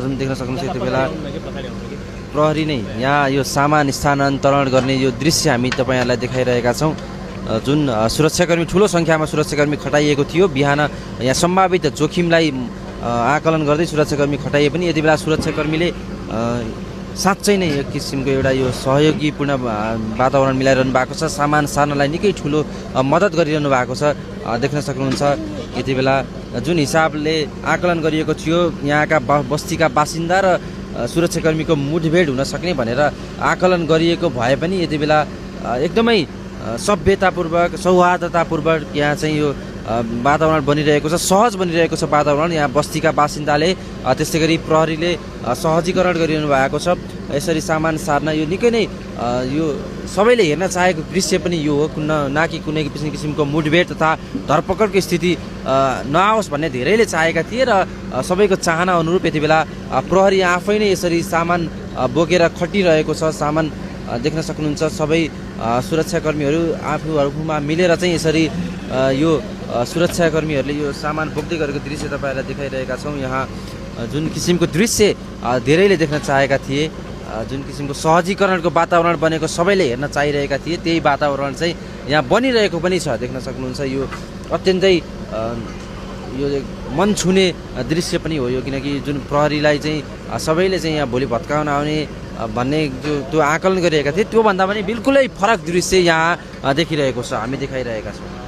जुन देख्न सक्नुहुन्छ यति बेला प्रहरी नै यहाँ यो सामान स्थानान्तरण गर्ने यो दृश्य हामी तपाईँहरूलाई देखाइरहेका छौँ। जुन सुरक्षाकर्मी ठुलो सङ्ख्यामा सुरक्षाकर्मी खटाइएको थियो, बिहान यहाँ सम्भावित जोखिमलाई आकलन गर्दै सुरक्षाकर्मी खटाइए पनि यति बेला सुरक्षाकर्मीले साँच्चै नै एक किसिमको एउटा यो सहयोगीपूर्ण वातावरण मिलाइरहनु भएको छ। सामान सार्नलाई निकै ठुलो मद्दत गरिरहनु भएको छ। देख्न सक्नुहुन्छ यति बेला जुन हिसाबले आकलन गरिएको थियो यहाँका बस्तीका बासिन्दा र सुरक्षाकर्मीको मुठभेड हुन सक्ने भनेर आकलन गरिएको भए पनि यति बेला एकदमै सभ्यतापूर्वक सौहार्दतापूर्वक यहाँ चाहिँ यो वातावरण बनिरहेको छ, सहज बनिरहेको छ वातावरण। यहाँ बस्तीका बासिन्दाले त्यस्तै गरी प्रहरीले सहजीकरण गरिरहनु भएको छ। यसरी सामान सार्न यो निकै नै यो सबैले हेर्न चाहेको दृश्य पनि यो हो, न कि कुनै किसिमको मुठभेड तथा धरपकडको स्थिति नआओस् भन्ने धेरैले चाहेका थिए र सबैको चाहना अनुरूप यति बेला प्रहरी आफै नै यसरी सामान बोकेर खटिरहेको छ। सामान देख्न सक्नुहुन्छ सबै सुरक्षाकर्मीहरू आफूमा मिलेर चाहिँ यसरी यो सुरक्षाकर्मीहरूले यो सामान बोक्दै गरेको दृश्य तपाईँहरूलाई देखाइरहेका छौँ। यहाँ जुन किसिमको दृश्य धेरैले देख्न चाहेका थिए, जुन किसिमको सहजीकरणको वातावरण बनेको सबैले हेर्न चाहिरहेका थिए, त्यही वातावरण चाहिँ यहाँ बनिरहेको पनि छ। देख्न सक्नुहुन्छ यो अत्यन्तै यो मन छुने दृश्य पनि हो यो, किनकि जुन प्रहरीलाई चाहिँ सबैले चाहिँ यहाँ भोलि भत्काउन आउने भन्ने त्यो आकलन गरिरहेका थिए त्योभन्दा पनि बिल्कुलै फरक दृश्य यहाँ देखिरहेको छ, हामी देखाइरहेका छौँ।